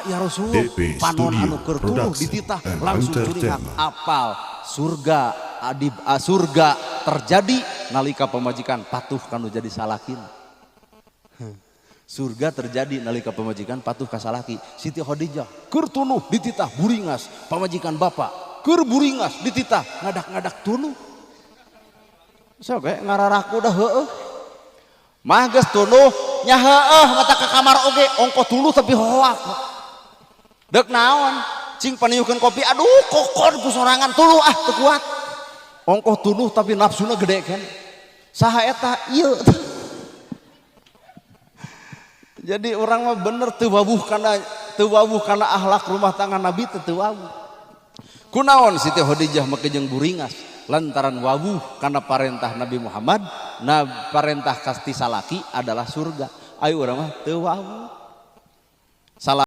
Kumaha ya Rasulullah? DP Panon Studio anu keur tunuh Production dititah and langsung curingak Entertainment. Apal surga adib surga terjadi nalika pamajikan patuh kanu jadi salakina. Surga terjadi nalika pamajikan patuh ka salaki. Siti Khadijah keur tunuh dititah buringas, pamajikan bapak keur buringas dititah ngadak-ngadak tunuh. Sok we ngararaku dah heueuh. Mah geus tunuh nya heueuh mata ka kamar oge ongko tunuh tapi hoak. Dek naon? Cing paniukeun kopi, aduh kokon ku sorangan tuluh ah teu kuat. Ongkoh tunuh tapi nafsuna gede kan. Saha eta? Ieu. Jadi orang mah bener teu wawuh kana akhlak rumah tangga Nabi teu teu wawuh. Kunaon Siti Khadijah make jeung buringas? Lantaran wawuh kana parentah Nabi Muhammad, na parentah kasti salaki adalah surga. Ayo urang mah teu wawuh. Salah.